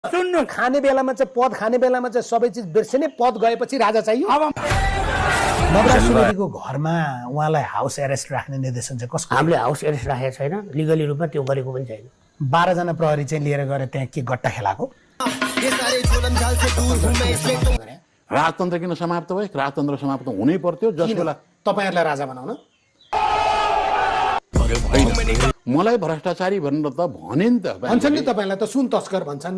सुन्नु खाने बेलामा चाहिँ पद खाने बेलामा चाहिँ सबै चिज बिर्सिने पद गएपछि राजा चाहियो। अब नवराज सुवेदीको घरमा उहाँलाई हाउस एरेस्ट राख्ने निर्देशन चाहिँ कसको? हामीले हाउस एरेस्ट राखेको छैन, लिगली रूपमा त्यो गरेको पनि छैन। 12 जना प्रहरी चाहिँ लिएर गएर त्यहाँ के गट्टा खेलाको? राजतन्त्र किन समाप्त भयो? राजतन्त्र समाप्त हुनै पर्थ्यो जस बेला तपाईहरुलाई राजा बनाउन। मलाई भ्रष्टाचारी भनेर त भने नि त भन्छन् नि, तपाईलाई त सुन तस्कर भन्छन्।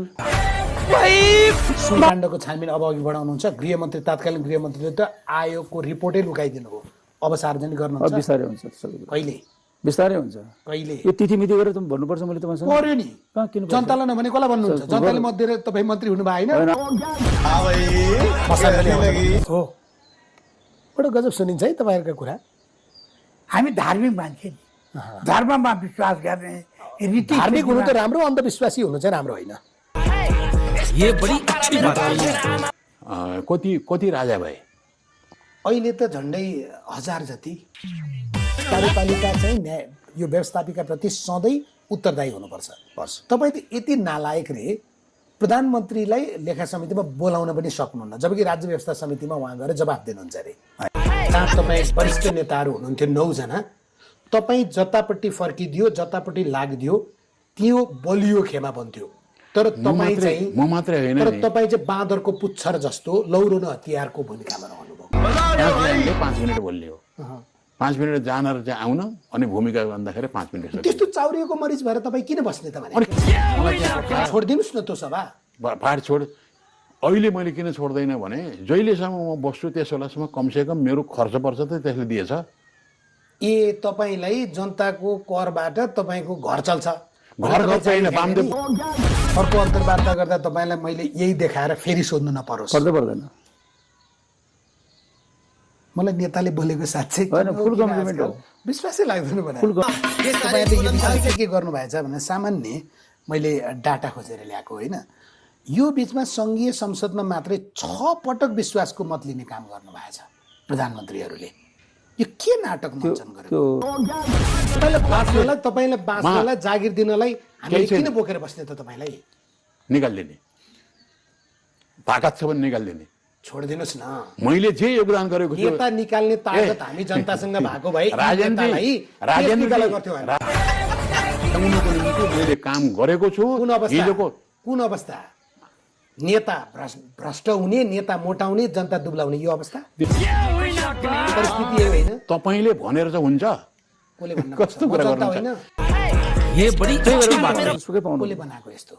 सुन काण्डको छानबिन अब अघि बढाउनुहुन्छ। गृहमन्त्री तत्कालीन गृहमन्त्रीले त आयोगको रिपोर्टै लुकाइदिनु हो, अब सार्वजनिक गर्नुहुन्छ। बिस्तारै हुन्छ सबै, कहिले बिस्तारै हुन्छ। कहिले यो तिथिमिति गरेर त भन्नुपर्छ। मैले तपाईँसँग पर्यो नि, कहाँ किन जनतालाई नभने कसलाई भन्नुहुन्छ? जनताले मत दिएर तपाईँ मन्त्री हुनु भयो होइन? हो, बडो गजब सुनिन्छ है तपाईँहरूको कुरा। हामी धार्मिक मान्छे नि, धर्ममा विश्वास गर्ने रीति धार्मिक हुनु त राम्रो, अन्धविश्वासी हुनु चाहिँ राम्रो होइन। कति राजा भए? अहिले त झन्डै 1000 जति। कार्यपालिका चाहिँ न्याय यो व्यवस्थापिकाप्रति सधैँ उत्तरदायी हुनुपर्छ। तपाईँ त यति नालायक रे प्रधानमन्त्रीलाई लेखा समितिमा बोलाउन पनि सक्नुहुन्न, जबकि राज्य व्यवस्था समितिमा उहाँ गएर जवाफ दिनुहुन्छ अरे। तपाईँ वरिष्ठ नेताहरू हुनुहुन्थ्यो 9 जना, तपाईँ जतापट्टि फर्किदियो जतापट्टि लाग्दियो त्यो बलियो खेमा बन्थ्यो। तर तपाईँ चाहिँ म मात्रै होइन, तर तपाईँ चाहिँ बाँदरको पुच्छर जस्तो लौरो न हतियारको भूमिकामा रहनुभयो। 5 मिनट बोल्यो, 5 मिनट जान र चाहिँ आउन, अनि भूमिका भन्दाखेरि 5 मिनट। त्यस्तो चाउरिएको मरिच भएर तपाईँ किन बस्ने त भने? छोडिदिनुहोस् न त्यो सभा। पाहाड छोड। अहिले मैले किन छोड्दैन भने जहिलेसम्म म बस्छु त्यस बेलासम्म कमसेकम मेरो खर्च पर्छ त त्यसले दिएछ। ए तपाईलाई जनताको करबाट तपाईको घर चल्छ? घर छैन, वामदेव अर्को अन्तर्वार्ता गर्दा तपाईलाई मैले यही देखाएर फेरि सोध्नु नपरोस्। पर्दैन। मलाई नेताले बोलेको साँच्चै फुल कम्प्लिमेन्ट हो। विश्वासै लाग्दैन भने तपाईले यो विषयमा के गर्नु भएछ भने सामान्य मैले डाटा खोजेर ल्याएको होइन। यो बीचमा संघीय संसदमा मात्रै 6 पटक विश्वासको मत लिने काम गर्नु भएछ प्रधानमन्त्रीहरूले। यो के नाटक मञ्चन गरेको? तपाईलाई बाँच्नलाई जागिर दिनलाई हामीले किन बोकेर बस्ने त? तपाईलाई निकाल्दिने ताकत छ भने निकाल्दिने। छोडिदिनुहोस् न, मैले जे योगदान गरेको छु नेता निकाल्ने ताकत हामी जनतासँग भएको भए मैले काम गरेको छु। कुन अवस्था? नेता भ्रष्ट हुने, नेता मोटाउने, जनता दुब्लाउने, यो अवस्था परिस्थिति होइन। तपाईले भनेर चाहिँ हुन्छ? कसले कस्तो कुरा गर्नुहुन्छ? कसले बनाएको यस्तो?